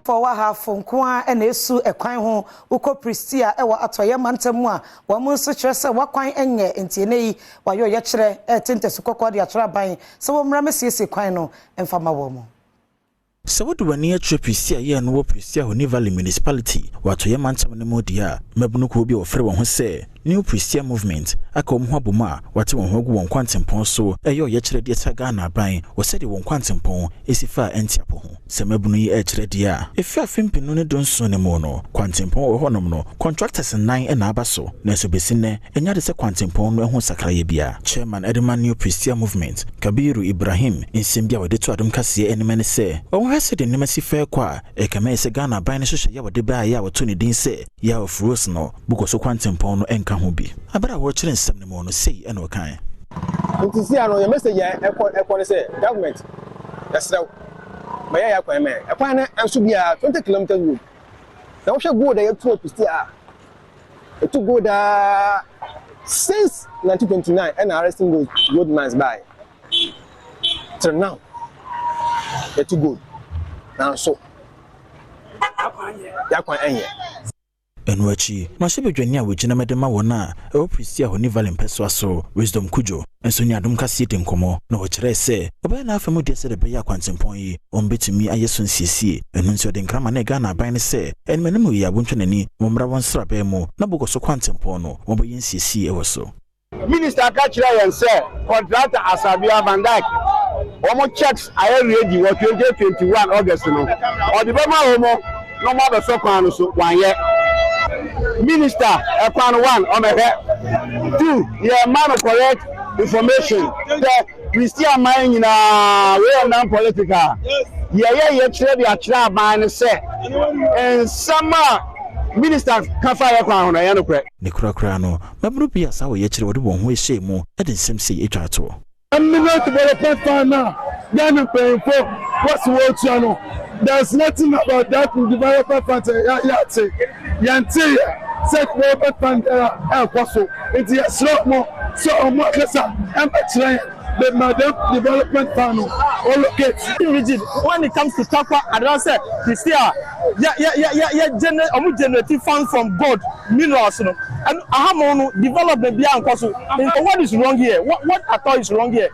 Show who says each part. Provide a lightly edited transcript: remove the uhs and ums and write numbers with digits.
Speaker 1: Fɔwɔ Ahafo nko ara na esu kwan ho. Wokɔ Prestea wɔ Atɔeɛ mantam mu a, wɔn nso kyerɛ sɛ w'akwan nyɛ, enti ɛnnɛ yi wɔayɛ ɔyɛkyerɛ rete ntasu kɔkɔɔ de akyerɛ aban sɛ wɔmmra mmɛsiesie kwan no mfa mma wɔn.
Speaker 2: Sɛ wode w'ani kyerɛ Prestea yɛɛ no wɔ Prestea Huni Valley Municipality wɔ Atɔeɛ Mantam no mu deɛ a, mmabunu kuo bi a wɔfrɛ wɔn ho sɛ New Prestea Movement aka wɔn ho abom a wɔate wɔn ho agu wɔn kwantempɔn so reyɛ ɔyɛkyerɛ de atia Ghana aban wɔ sɛdeɛ wɔn kwantempɔn si fa a ɛnte apɔ ho. Sɛ mmabunu yi rekyerɛ deɛ a, ɛfiri afe mpenu ne dunson no mu no, kwantempɔn wɔ hɔnom no, contractors nnan na aba so, nanso bɛsi nnɛ, ɛnyɛ ade sɛ kwantempɔn no ho nsakraeɛ biara. Chairman de ma New Prestea Movement, Kabiru Ibrahim, nsɛm bi a ɔde to adom kaseɛ anim ne sɛ, ɔhwɛ sɛdeɛ nneɛma si fɛ kɔ a, ɛkame ayɛ sɛ Ghana aban no nhyehyɛeɛ a wɔde baeɛ a wɔtoo ne din sɛ Year of Rose no, Bukɔso kwantempɔn no nka ho bi. Bere a wɔrekyerɛ nsɛm no mu no, sei na ɔkae.
Speaker 3: Nti sia no yɛ message a ɛkɔ ɛkɔ ne sɛ government yɛsrɛ wo ma yɛyɛ akwan ma yɛn. Ɛkwan no ɛnso biara 20 kilometers road. Na wohwɛ gold a yɛtu wɔ Pistia a, yɛtu gold a since 1929 ɛna arresting gold, gold mines baeɛ. Till now yɛtu gold nanso yɛakwan ɛnyɛ.
Speaker 2: Ɛno akyi, mmarahyɛbadwani a wɔgyina mu de ma wɔn a ɛwɔ Prestea Honi Valley mpɛsoa so, Wisdom Cudjoe, nso ne Adom Kaseɛ dii nkɔmmɔ, na ɔkyerɛɛ sɛ ɔbɛyɛ n'afa mu deɛ sɛdeɛ ɛbɛyɛ a kwantempɔn yi wɔbɛtumi ayɛ so nsiesie. Ɛno nti ɔde nkra manee Ghana aban no sɛ animanim yi a wɔntwa n'ani na wɔmmra wɔn nsraban mu na Bogoso kwantempɔn no wɔbɛyɛ nsiesie wɔ so.
Speaker 4: Minister ka kyerɛɛ yɛn sɛ contractor Asabea Van Dyke wɔn cheques ayɛ ready wɔ 2021 August no, ɔde bɛma wɔn na wɔn abɛsɔ kwan no so, wanyɛ. Minister, ɛkwan no one, ɔmɛhwɛ, two, yɛmma no correct information sɛ Christian man nyinaa wei yɛ non political, yɛyɛ yɛkyerɛ de akyerɛ aban no sɛ nsɛm a minister ka fa yɛ kwan ho no ɛnyɛ nokorɛ.
Speaker 2: Ne korakora no, mmabunu bi a saa ɔyɛkyerɛ wɔde wɔn ho hyɛɛ mu de nsɛm sei twaa toɔ.
Speaker 5: Mineral Development Fund no a Ghana mpanyimfo wɔse wɔretua no, there is nothing about that development fund sɛ yɛate, yɛnteeɛ sɛ development fund biara ɛrekɔ so, nti yɛsrɛ wɔn sɛ wɔn ankasa mmɛkyerɛ yɛn. The Madam Development Fund no allocate.
Speaker 6: Region when it comes to Tarkwa anaasɛ Prestea a yɛ yɛ yɛ yɛ yɛ gener ɔmo generate funds from gold minerals no ɛno aha mo no development biara nkɔ so nti what is wrong here what what at all is wrong here.